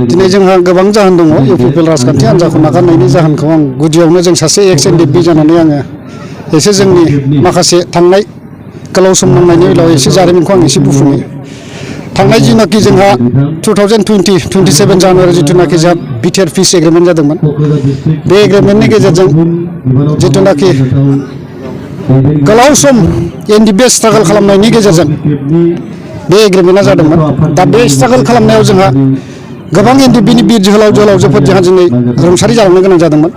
दिनै जोंहा गोबां जाहोन दङ इउपिपिएल राजखान्थि हान्जाखौ नागारनायनि जाहोनखौ आं गुदियावनो जों सासे एक्स एनडिपि जानानै आङो एसे जोंनि माखासे थांनाय गोलाव सम नांनायनि बेलायाव एसे जारिमिनखौ आं एसे बुंफुनो थांनाय जिनाखि जोंहा 2027 जानुवारि जिथुनाखि जोंहा बिटिआर पिस एग्रिमेन्ट जादोंमोन बे एग्रिमेन्टनि गेजेरजों जिथुनाखि गोलाव सम एनडिपिआ स्ट्रागल खालामनायनि गेजेरजों बे एग्रिमेन्टआ जादोंमोन दा बे स्ट्रागल खालामनायाव जोंहा गोबां एनडिपिनि बिर जोहोलाव-जोहोलावजोफोर जोंहा दिनै रुंसारि जालांनो गोनां जादोंमोन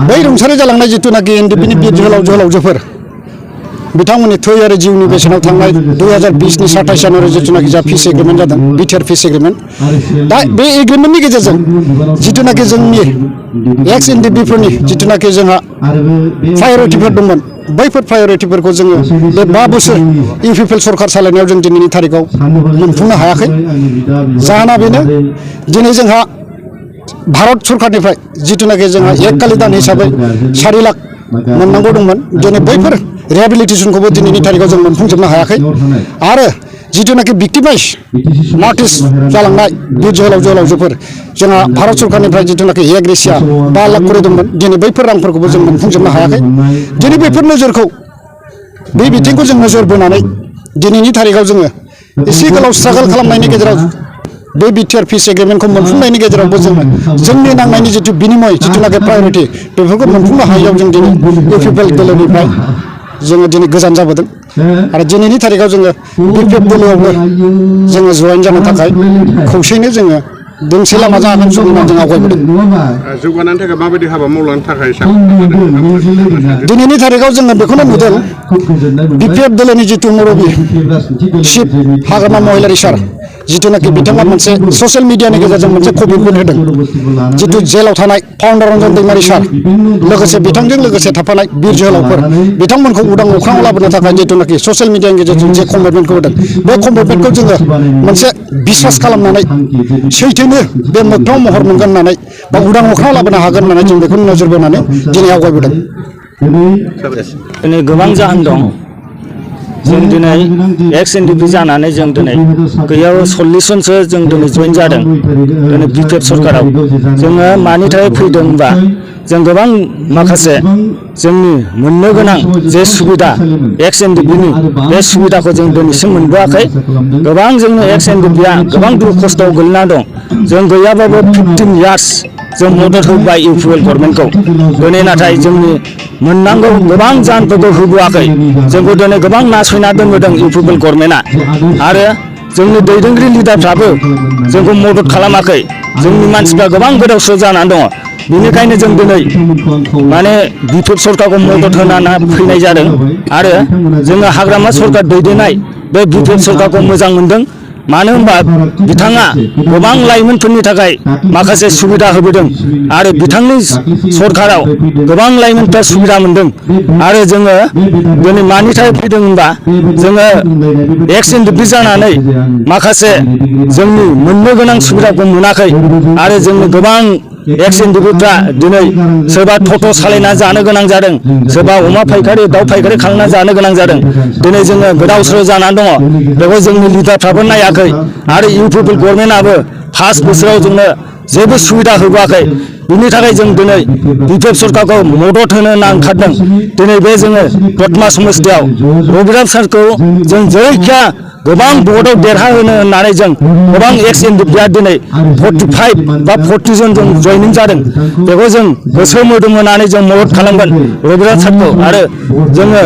बै रुंसारि जालांनाय जिथुनाखि एनडिपिनि बिर जोहोलाव-जोहोलावजोफोर बिथांमोननि थै आरो जिउनि बेसेनाव थांनाय 2020 नि 27 जानुवारि जिथुनाखि जा पिस एग्रिमेन्ट जादों बिटिआर पिस एग्रिमेन्ट दा बे एग्रिमेन्टनि गेजेरजों जिथुनाखि जोंनि एक्स एनडिपिफोरनि जिथुनाखि जोंहा प्रायरिटिफोर दंमोन बैफोर प्रायरिटिफोरखौ जोङो बे 5 बोसोर इउपिपिएल सरकार सालायनायाव जों दिनैनि थारिखआव मोनफुंनो हायाखै जाहोना बेनो दिनै जोंहा भारत सरकारनिफ्राय जिथुनाखि जोंहा एककालि दान हिसाबै 4 लाख मोननांगौ दंमोन दिनै बैफोर रिहेबिलिटेसनखौबो दिनैनि थारिखआव जों मोनफुंजोबनो हायाखै आरो जिथुनाखि भिक्टिमाइज नटिस जालांनाय बिर जोहोलाव-जोहोलावजोफोर जोंहा भारत सरकारनिफ्राय जिथुनाखि ए ग्रेसिया 5 लाख करि दंमोन दिनै बैफोर रांफोरखौबो जों मोनफुंजोबनो हायाखै दिनै बेफोर नोजोरखौ बे बिथिंखौ जों नोजोर बोनानै दिनैनि थारिखआव जोङो एसे गोलाव स्ट्रागल खालामनायनि गेजेराव बे बिटिआर पिस एग्रिमेन्टखौ मोनफुंनायनि गेजेरावबो जोङो जोंनि नांनायनि जिथु बिनिमय जिथुनाखि प्रायरिटि बेफोरखौ मोनफुंनो हायैयाव जों दिनै इउपिपिएल दोलोनिफ्राय जोङो दिनै गोजान जाबोदों आरो दिनैनि थारिखआव जोङो बिपिएफ दोलोआवनो जोङो जयेन जानो थाखाय खौसेयैनो जोङो दोंसे लामाजों आगान सुरनानै जों आवगायबोदों जौगानायनि थाखाय माबायदि हाबा मावलांनो थाखाय दिनैनि थारिखआव जोङो बेखौनो नुदों बिपिएफ दोलोनि जिथु मुरबि चिफ हाग्रामा महिलारि सार जिथुनाखि बिथाङा मोनसे ससियेल मिडियानि गेजेरजों मोनसे कमिटमेन्ट होदों जिथु जेलाव थानाय फाउन्डार रन्जन दैमारि सार लोगोसे बिथांजों लोगोसे थाफानाय बिर जोहोलावफोर बिथांमोनखौ उदां अख्राङाव लाबोनो थाखाय जिथुनाखि ससियेल मिडियानि गेजेरजों जे कमिटमेन्टखौ होदों बे कमिटमेन्टखौ जोङो मोनसे बिश्वास खालामनानै सैथोनो बे मोगथां महर मोनगोन होननानै बा उदां अख्राङाव लाबोनो हागोन होननानै जों बेखौ नोजोर बोनानै दिनै आवगायबोदों दिनै गोबां जाहोन दं जों दिनै एक्स एनडिपि जानानै जों दिनै गैयाव 40 जनसो जों दिनै जयेन जादों दिनै बिटिआर सरकाराव जोङो मानि थाखाय फैदोंबा जों गोबां माखासे जोंनि मोननो गोनां जे सुबिदा एक्स एनडिपिनि बे सुबिदाखौ जों दिनैसिम मोनबोआखै गोबां जोंनि एक्स एनडिपिआ गोबां दुखु खस्थ'आव गोलैना दं जों गैयाबाबो 15 इयार्स जों मदद होबाय इउपिपिएल गभर्नमेन्टखौ दिनै नाथाय जोंनि मोननांगौ गोबां जाहोनफोरखौ होबोआखै जोंखौ दिनै गोबां नासयना दोनबोदों इउपिपिएल गभर्नमेन्टआ आरो जोंनि दैदेनगिरि लिडारफ्राबो जोंखौ मदद खालामाखै जोंनि मानसिफ्रा गोबां गोदाव सोराव जानानै दङ बेनिखायनो जों दिनै माने बिपिएफ सरकारखौ मदद होनानै फैनाय जादों आरो जोङो हाग्रामा सरकार दैदेननाय बे बिपिएफ सरकारखौ मोजां मोनदों मानो होनबा बिथाङा गोबां लाइमोनफोरनि थाखाय माखासे सुबिदा होबोदों आरो बिथांनि सरकाराव गोबां लाइमोनफ्रा सुबिदा मोनदों आरो जोङो दिनै मानि थाखाय फैदों होनबा जोङो एक्स एनडिपि जानानै माखासे जोंनि मोननो गोनां सुबिदाखौ मोनाखै आरो जोंनि गोबां एक्स एनडिपिफ्रा दिनै सोरबा टट' सालायना जानो गोनां जादों सोरबा अमा फायखारि दाउ फायखारि खालामना जानो गोनां जादों दिनै जोङो गोदाव सोराव जानानै दङ बेखौ जोंनि लिडारफ्राबो नायाखै आरो इउपिपिएल गभर्नमेन्टआबो 5 बोसोराव जोंनो जेबो सुबिदा होबोआखै बिनि थाखाय जों दिनै बिपिएफ सरकारखौ मदद होनो होनना ओंखारदों दिनै बे जोङो दतमा समस्थियाव रबिराम सारखौ जों जैखिया गोबां भटआव देरहाहोनो होननानै जों गोबां एक्स एनडिपिआ दिनै 45 बा 40 जन जों जयनिं जादों बेखौ जों गोसो मोदोम होनानै जों मदद खालामगोन रबिराम सारखौ आरो जोङो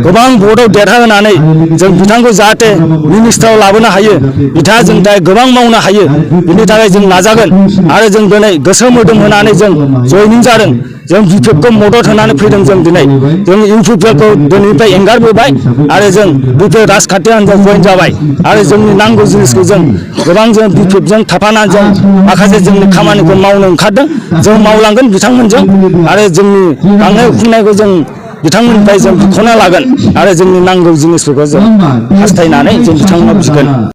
गोबां भटआव देरहाहोनानै जों बिथांखौ जाहाथे मिनिस्टाराव लाबोनो हायो बिथाङा जों दा गोबां मावनो हायो बिनि थाखाय जों नाजागोन आरो जों दिनै गोसो मोदोम होनानै जों जयनिं जादों जों बिपिएफखौ मदद होनानै फैदों जों दिनै जों इउपिपिएलखौ दिनैनिफ्राय एंगारबोबाय आरो जों बिपिएफ राजखान्थि हान्जायाव जयेन जाबाय आरो जोंनि नांगौ जिनिसखौ जों गोबां जों बिपिएफजों थाफानानै जों माखासे जोंनि खामानिखौ मावनो ओंखारदों जों मावलांगोन बिथांमोनजों आरो जोंनि गांनाय उखैनायखौ जों बिथांमोननिफ्राय जों बिख'ना लागोन आरो जोंनि नांगौ जिनिसफोरखौ जों हास्थायनानै जों बिथांमोनाव बिगोन।